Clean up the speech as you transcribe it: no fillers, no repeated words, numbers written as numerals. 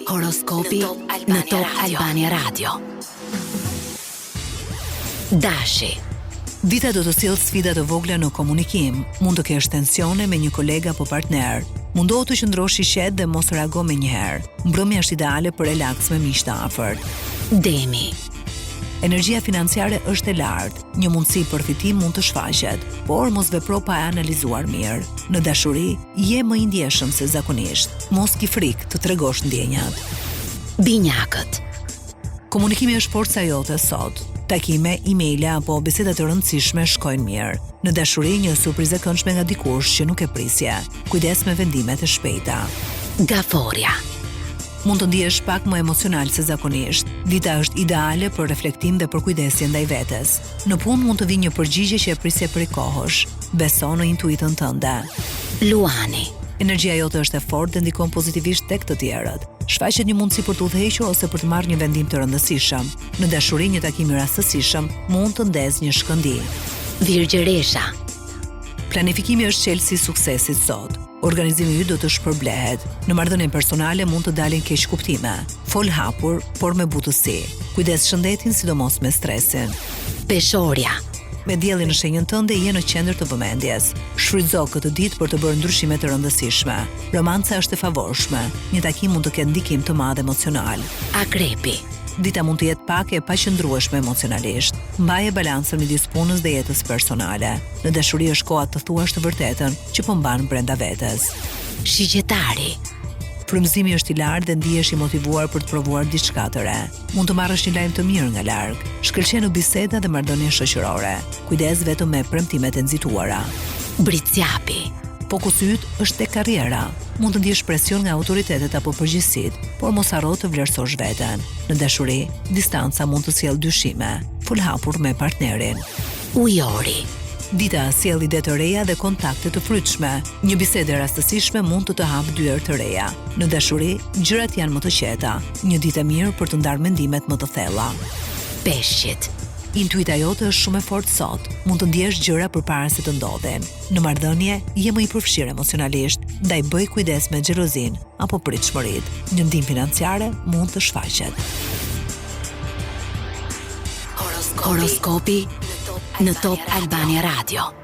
Horoskopi në Top Albania Radio. Dashi. Dita do të sjellë sfida të vogla në komunikim. Mund të kesh tensione me një koleg apo partner. Mundohu të qëndrosh i qetë dhe mos reago menjëherë. Mbrëmja është ideale për relaks me miq të afërt. Demi. Energjia financiare është e lartë. Një mundësi për fitim mund të shfaqet, por mos vepro pa e analizuar mirë. Në dashuri, je më i ndjeshëm se zakonisht. Mos ki frikë të tregosh ndjenjat. Binjakët. Komunikimi është forca jote sot. Takime, emaile apo biseda të rëndësishme shkojnë mirë. Në dashuri, një surprizë e këndshme nga dikush që nuk e prisje. Kujdes me vendimet e shpejta. Gaforja. Mund të ndihesh pak më emocional se zakonisht. Dita është ideale për reflektim dhe përkujdesje ndaj vetes. Në punë mund të vijë një përgjigje që e prisje prej kohësh. Beso në intuitën tënde. Luani. Energjia jote është e fortë dhe ndikon pozitivisht tek të tjerët. Shfaqet një mundësi për të udhëhequr ose për të marrë një vendim të rëndësishëm. Në dashuri, një takim i rastësishëm mund të ndezë një shkëndijë. Virgjëresha. Planifikimi është çelësi i suksesit sot. Organizimi yt do të shpërblehet. Në marrëdhënien personale mund të dalin keqkuptime. Fol hapur, por me butësi. Kujdes shëndetin, sidomos me stresin. Peshorja. Me diellin në shenjën tënde je në qendër të vëmendjes. Shfrytëzo këtë ditë për të bërë ndryshime të rëndësishme. Romanca është e favorshme. Një takim mund të ketë ndikim të madh emocional. Akrepi. Dita mund të jetë pak e paqëndrueshme emocionalisht. Mbaje balancën midis punës dhe jetës personale. Në dashuri është koha të thuash të vërtetën që po mban brenda vetes. Shigjetari. Frymëzimi është i lartë dhe ndihesh i motivuar për të provuar diçka të re. Mund të marrësh një lajm të mirë nga larg. Shkëlqen në biseda dhe marrëdhënie shoqërore. Kujdes vetëm me premtimet e nxituara. Bricjapi. Fokusi yt është tek karriera. Mund të ndjesh presion nga autoritetet apo përgjegjësitë, por mos harro të vlerësosh veten. Në dashuri, distanca mund të sjellë dyshime. Fol hapur me partnerin. Ujori. Dita sjell ide të reja dhe kontakte të frytshme. Një bisedë e rastësishme mund të të hapë dyer të reja. Në dashuri, gjërat janë më të qeta. Një ditë e mirë për të ndarë mendimet më të thella. Peshqit. Intuita jote është shumë e fortë sot. Mund të ndjesh gjëra përpara se të ndodhin. Në marrëdhënie, je më i përfshirë emocionalisht, ndaj bëj kujdes me xhelozinë apo pritshmëritë. Një ndihmë financiare mund të shfaqet. Horoskopi në Top Albania Radio.